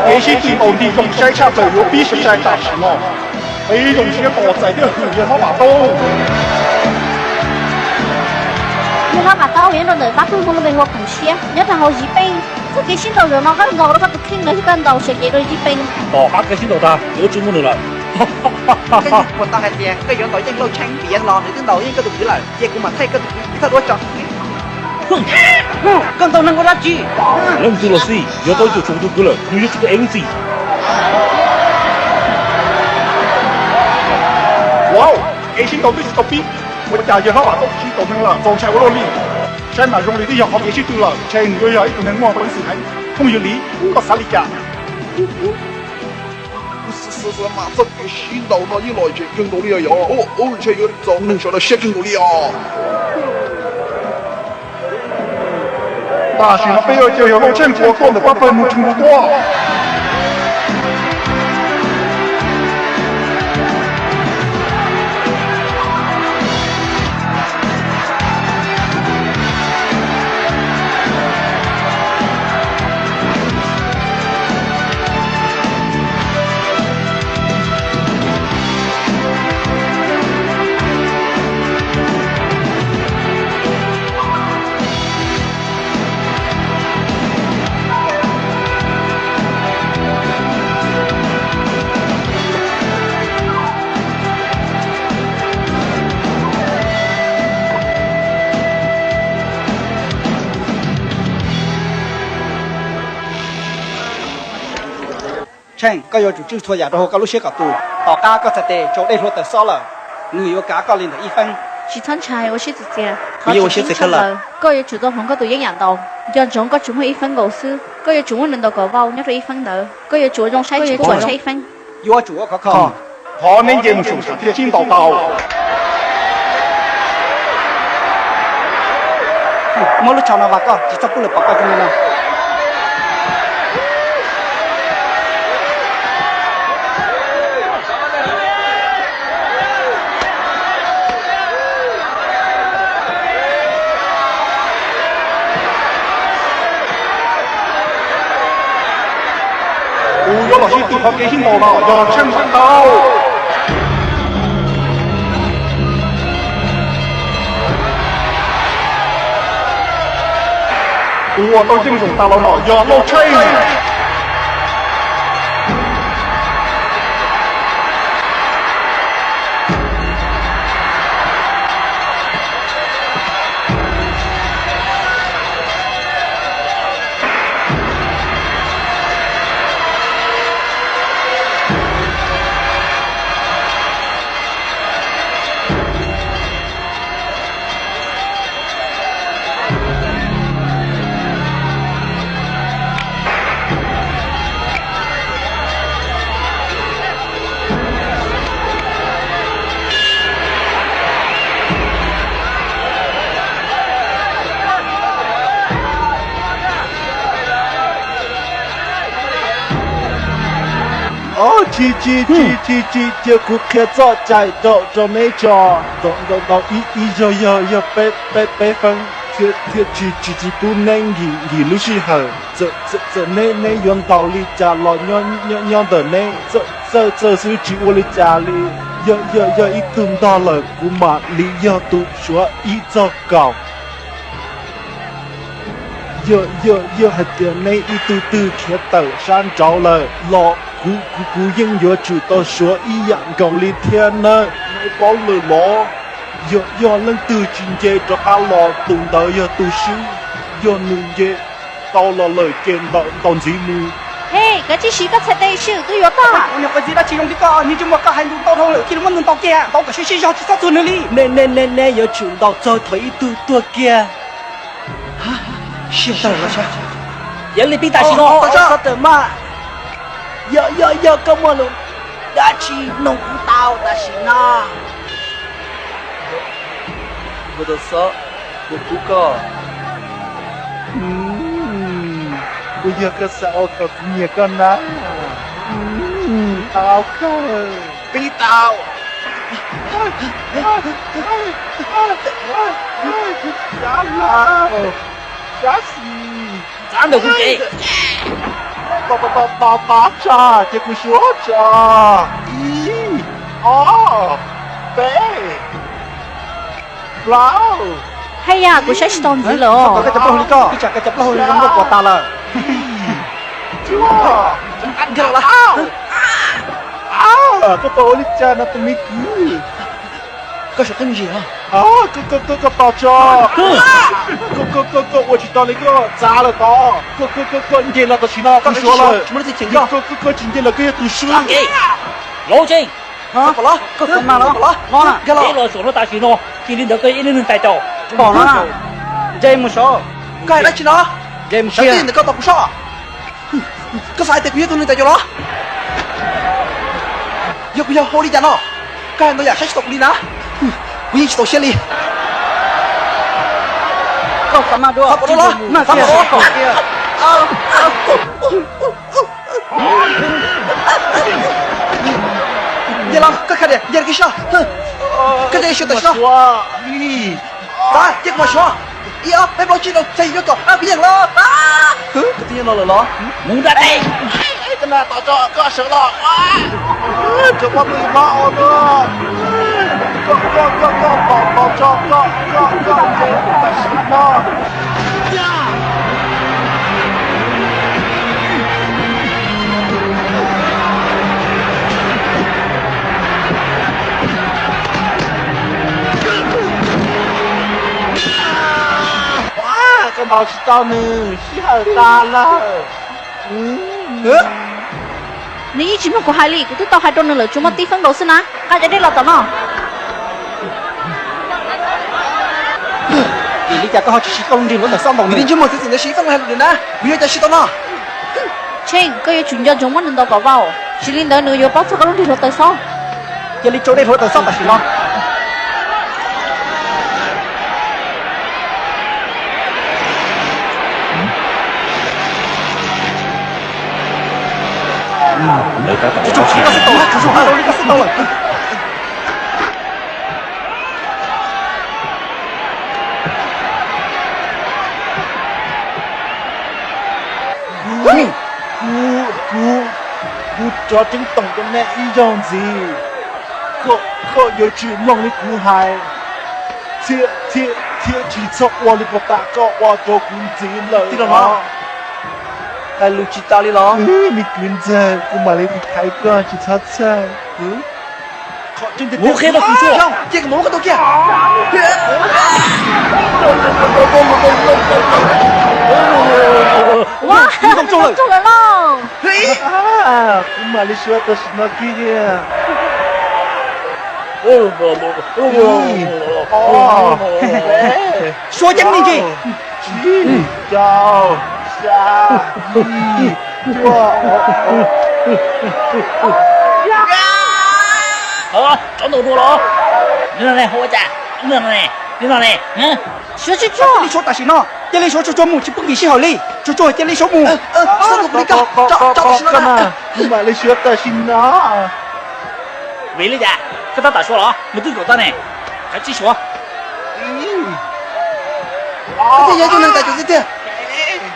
Kev sib tw tau nti zoo saib tshaj plaws yuav pib sai sai tam sim no. Peb zoo siab tos txais thiab hwm yawg hlob Vam Taub. Yawg hlob Vam Taub, nyob rau ntawm pab pawg Hmoob lub npe hu ua Koom Siab, nyob rau hauv Yij Peej. Txoj kev sib ntaus zaum no koj ntaus rau koj tus kheej los yog koj ntaus sawv cev rau Yij Peej? Tos qab kev sib ntaus tag yuav tsis muaj nws lawm. Puas tau hais tias koj yuav ntaus yeej Lauj Tsheej, vim yog los nws twb ntaus yeej koj tus kwv lawm, ces kuv mam thaij koj tus kwv ib txoj duab tso. Koj ntaus neeg ua dab tsi? Leej twg los xij, yog tau ib tug tshuav kuv tus kwv lawm, nws yuav tsis tau ev leej txiv. Wow, kev sib ntaus twb tsis tau pib, ua cas yawg hlob Vam Taub sib ntaus neeg lawm, txaus ntshai ua luaj li. Saib mas zoo li twb yog qhov kev sib tw lawm, ntshe nws yuav yog ib tug neeg muaj peev xwm heev. Phooj ywg Lis, koj xav li cas? Xav mas txoj kev sib ntaus no yeej lom zem kawg nkaus li os. Ntshe yuav txaus neeg sawv daws siab kawg nkaus li os. Tam sim no peb yuav cia yawg Lauj Tsheej tua tuaj ntawm pab pawg Hmoob Tsheej Ntuj tuaj. Tsheej, koj yuav tsum tswj txhua yam rau hauv koj lub siab kom tus. Tom qab koj txhais tes tsau dej hlua taws xob lawm, nws yuav kav koj li ntawm Ib Feeb. Tsis txhob ntshai, ua siab txim txias. Qhov tseem ceeb tshaj plaws, koj yuav tsum tau hloov koj tus yeeb yam ntaus. Nco ntsoov koj tsuas muaj Ib Feeb nkaus xwb, koj yuav tsum muab nws ntaus kom vau nyob rau Ib Feeb ntawd. Koj yuav tsum ua zoo saib tsis pub pom saib Ib Feeb. Yuav tsum ua khov kho. Qhov neb nce mus saum thiaj sib ntaus tau. Muab lub tsho no vas koj, tsis txhob pub lawv pom koj cov me no. Kuv yuav los sib tw qhov kev sib ntaus no yog Tsheej Vam Taub. Tus uas tau yeej zaum tas los no yog Lauj Tsheej. Tsis tsis tsis tsis tsis, cia kuv qhia txoj cai rau rau neb tso. Ntaus ntaus ib zaug yog yog peb peb peb feeb thiab thiab tsis tsis tsis pub neb nkim nkim lub sij hawm. Txawm txawm neb neb yuav ntaus li cas los nyob nyob ntawm neb, txawj txawj xwb tsis ua li cas li. Yog yog yog ib tug ntog lawm kuv mam li yog tus suav ib txog kaum. Yog yog yog hais tias neb ib tug twg khiav tawm sab nraud lawm los kuv kuv kuv yeej yuav tsum tau suav ib yam nkaus li thiab nawb, neb paub lawm los? Yog yog leej twg tsis nce rov qab los tus ntawd yog tus swb, yog nws nce tau los lawm ces ntaus ntxiv mus. Hej, kav tsij siv koj txhais tes, sij hawm twb yuav tag. Ua niam ua txiv dab tsi zoo li koj, niag ntsej muag koj hais lus ntau dhau lawm, cia li muab nws ntaus kiag, ntaus kom siav siav zog tsis txhob txuag nws li. Nej nej nej nej yuav tsum ntaus txog thaum ib tug tuag kiag. Siab tawg los saib. Yog li pib tam sim no, txhob tawm maj. Yog yog yog koj muaj lus dab tsi nug kuv tau tam sim no. Npawg Tau Xob, kuv pub koj. Puas yog koj xav ua kom kuv nyiam koj na? Tau kawg. Pib tau. Sab laug, sab xis. Txav ntawm kuv kev. Tos, tos, tos, tos tso, cia kuv suav tso. Ib, ob, peb, plaub. Haj yam, kuv saib tsis tau ntxiv lawm os. Koj cov plaub hau li koj, ib tsam koj cov plaub hau zoo nkauj puas tas lawm. Koj tau ua li cas no tus me kwv? Koj sawv qeeb me ntsis os. Koj, koj, koj, koj tos tso. Koj, koj, koj, koj ua tsis tau li koj txav lawm tod. Koj, koj, koj, koj nce los tam sim no kuv suav lawm. Koj, koj, koj tsis nce los koj yog tus swb. Los tseeb. Pom los, koj pom mas los, los na. Peb los saum no tam sim no, tsis li ntawd koj yog ib lub neeg tais caus. Pom no na. Nce mus saud. Koj hais dab tsi no? Nce mus sawv kiag ntawm koj tos kuv soj. Koj xav hais tias kuv yog tus neeg tais caus los? Yog kuv yog hau li cas no? Koj hais ntau yam saib tsis taus kuv li na. Kuv yeej tsis tau siab li. Koj xav mas dua, pom dua los, mas kiag. Nce los, koj kha diam, nce kiag soj. Koj nce kiag soj tam sim no. Txav, cia kuv mam suav. Ib ob peb plaub tsib rau xya yim cuaj kaum, kuv yeej los. Koj twb nyob no lawm los? Mus nram teb. Koj na tos tso, koj sawv los. Cov poj niam hlob no, koj, koj, koj, koj tos, tos tso, koj, koj, koj nce tam sim no. Koj ntaus tsis tau nws, sij hawm tas lawm. Nws yeej tsis mloog kuv hais li, kuv twb tau hais rau nws lawm, tsuas muaj tib feeb nkaus xwb na. Nqa cov dej los tom no. Vim li cas koj ho tsis siv koj lub nrig hluav taws xob ntaus nws? Vim ntsej muag txiv txwm ntawd siv ib feeb los hais lus na, kuv yuav ua cas siv tau no? Tsheej, koj yuav tsum nco ntsoov muab nws ntaus kom vau, tsis li ntawd nws yuav paub txog koj lub nrig hluav taws xob. Cia li rau dej hluav taws xob tam sim no. Koj xub tau, koj xub tau lawm. Kuv, kuv, kuv, kuv rov ceeb toom rau nej ib zaug ntxiv. Koj, koj yuav tsum mloog li kuv hais, thiab, thiab, thiab tsis txhob ua li puag ta koj ua rau kuv ntxiv lawm os. Hais lus tsis tas li los? Me kwv ntxawg, kuv mam li tiv thaiv koj, tsis txhob txhawj. Mus qhia rau kuv xwb. Cia kuv mus muab koj tua kiag. Ua, zoo lawm lauj. Kuv mam li suav tam sim no kiag. Suav ceeb me ntsis. Tsib, rau, xya, yim, cuaj. Rov ntaus dua los? Li no ne, ua cas? Li no ne, li no ne. Suav tsuag tsuag, cia li suav tam sim no, cia li suav tsuag tsuag mus, tsis pub nkim sij hawm li. Tsuag tsuag cia li suav mus. Kuv mam li suav tam sim no. Vim li cas koj tab tom suav los? Nws twb nkaum toj ne. Kav tsij suav. Koj twb yog ib tug neeg tais caus tiag tiag.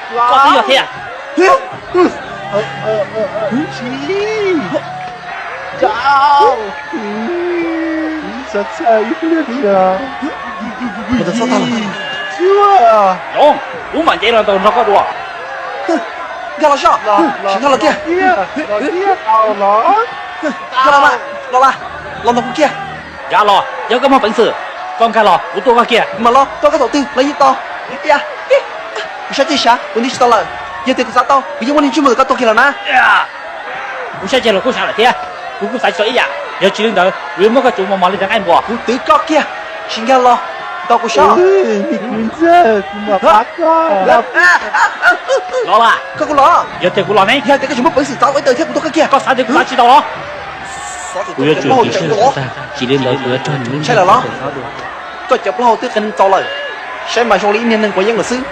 Koj twb yog thiab. Yoov, kuv mam nce los ntaus nrog koj dua. Nkag los soj, nkag los kiag. Nkag los mas, los las, los ntaus kuv kiag. Nkag los, yog koj muaj peev xwm, koj nkag los kuv tua koj kiag. Mas los, tua koj thaum twg los yeej tau. Kuv sab ceg sav, kuv nti tsis tau lawm. Yog tias kuv xav tau, kuv yeej muaj niag ntsej muag koj tua kiag los na. Kuv sab ceg los kuj sav lawm thiab, kuv kuj xav tsis tau ib yam. Yog tsis li ntawd kuv yuav muab koj tsuj mos mos li cov nqaij npuas. Kuv twv koj kiag, sis nkag los ntaus kuv sab. Los las. Koj kuj los. Yog tias kuv los ne? Yog tias koj tsis muaj peev xwm txav ua ib tawg thiab kuv tua koj kiag. Koj xav tias kuv xav tsis tau los? Kuv yuav tsum tiv thaiv, tsis li ntawd kuv yuav raug nws lub nrig hluav taws xob dua. Ntshai lawm los? Koj cov plaub hau twb qee neeg txaus lawm, saib mas zoo li ib niag neeg quav yeeb lawm xwb.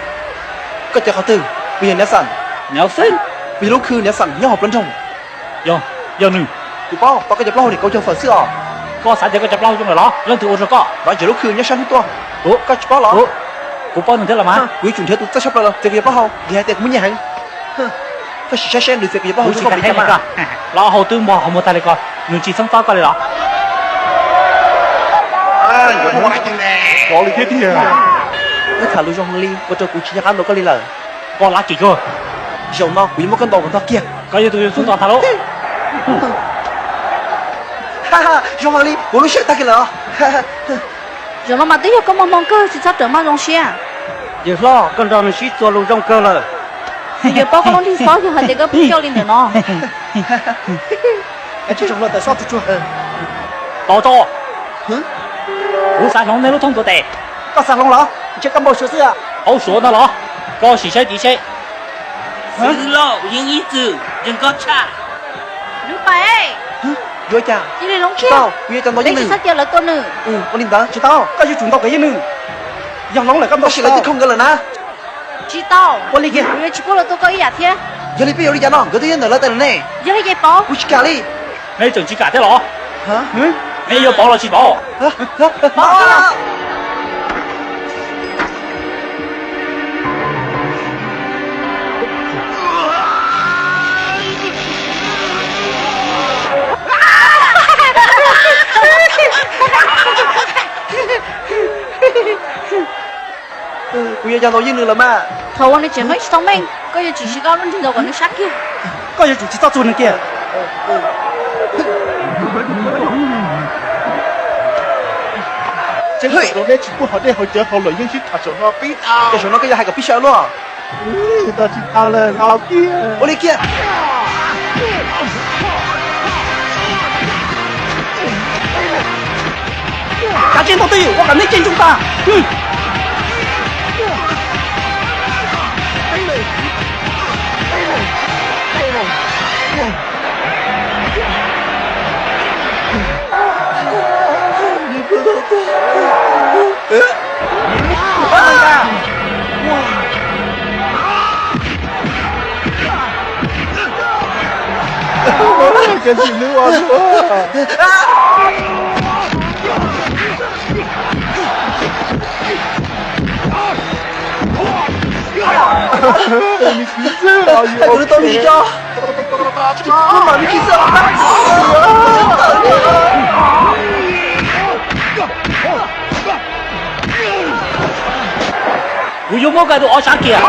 Koj cov qhov twg? Puas yog Niam Xas? Niam Xas? Puas yog lub khw Niam Xas nyob hauv plab nroog? Yog, yog nws. Kuv paub, tos koj cov plaub hau nim kauv caug fawm xwb os. Koj xav tias koj cov plaub hau zoo lawm los? Leej twg ua rau koj? Lov ntsia lub khw nyob sab hnub tuaj. Koj tsis paub los? Kuv paub nws thiab los mas. Kuv yuav tsum nrhiav tus txawj sab plaws los txiav kuv cov plaub hau vim hais tias kuv muaj nyiaj heev. Koj sim saib saib nws txiv kuv yuav pab hau zoo koj pes tsawg mas. Los hau twb muag hau muag tag li ko, nws tsis txheeb txob koj li los? Pov li thiab tiag. Koj tham lus zoo heev li, ua rau kuv tsis nco qab ntaus koj li lawm. Koj lab kim kawg. Zaum no kuv yuav muab koj ntaus kom ntog kiag. Koj yog tus xub ntaus ntag lauj. Zoo heev li, kuv lub siab tag kiag lawm os. Zaum no mas twb yog koj muaj hmoo kawg, tsis txhob rawm maj zoo siab. Yawg hlob, koj nrog nws sib txuas lus zoo kawg lawm. Nws yuav paub koj lub nrig xob yog hais tias koj pheej coj li ntawm no. Tos tso, kuv xav hloov nej lub thoob tuav tes. Koj xav hloov los? Ntshe koj npau suav xwb. Paub suav ntag los? Koj sim saib tid seb. Xwb lauj, yeej ib txwm yeej koj tshaj. Nws pais. Yuav cas? Cia li hloov tsis tau, kuv yuav cov ntaus yeej nws. Txhob cia lawv tua nws. Ua li ntawd tsis tau, koj yuav tsum ntaus kom yeej nws. Yog hloov lawm koj ntaus sim lawv twb khoom nkawd lawm na. Tsis tau. Ua li kiag, kuv yuav tsis pub lawv tua koj ib yam thiab. Yog li peb yuav ua li cas no, nkawd twb yog ntawm lawv tais lawm ne. Yog li ces pauv. Kuv tsis kam li. Nej tseem tsis kam thiab los? Nej yuav pauv los tsis pauv? Pauv. Kuv yuav cov ntaus yeej nws lawm mas. Thaum uas nws tseem muaj tsis tau meej, koj yuav tsis siv koj lub nrig ntaus kom nws sab kiag. Koj yuav tsum tsis txhob txuag nws kiag. Tseeb rau nej tsis pub hau dej hau cawv hau lawm yeej sib tham saum no pib tau. Ces saum no koj yuav hais kom pib sawv luaj. Tsis tau lawm, los kiag. Ua li kiag. Kav tsij ntaus twj ywm ua kom nej cem ntsoog tag. Hais kom nws tau nws tsis tso, kuv mam li tsis txawj los tab. Kuv yuav muab koj tus ob sab kiag.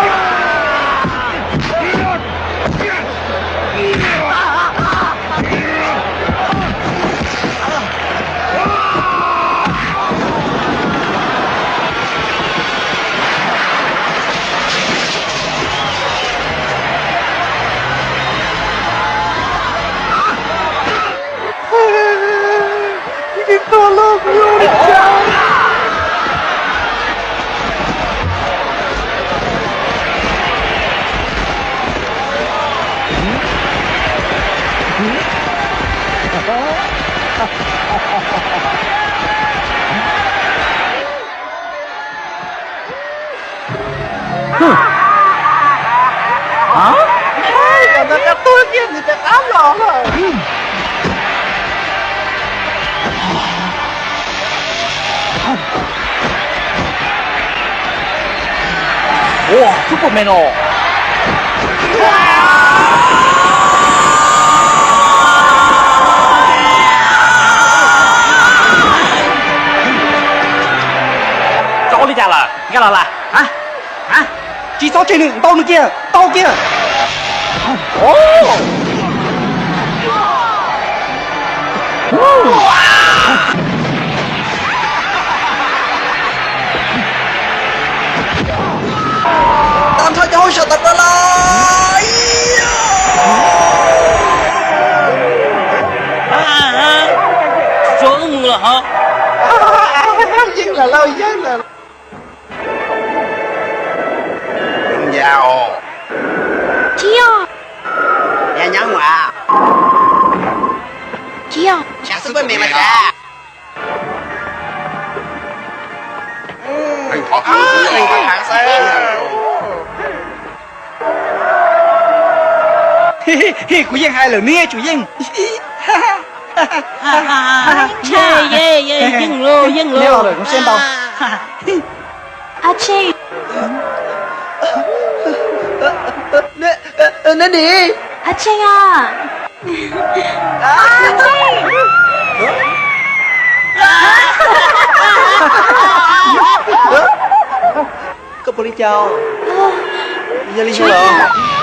Kom ntawd qab tuag kiag nws tes qab los lawm. Ua, Superman os. Tso li cas lawm, nkag los lawm. Tsis txhob tseg nws, ntaus nws kiag, ntaus kiag. Tag nrho cov hauj sam tawm plaws los. Tsuas wb mus los hov. Yeej lawm lauj, yeej lawm. Tsis yog. Yog nyob mus. Tsis yog. Xyov xwb poj me mas tas. Kuv yeej hais lawm neb tsum yeej. Yeej lawm, kuv siab ntau. Neb nim. Ab Tseej a. Koj puas li cas? Yog li ntawd los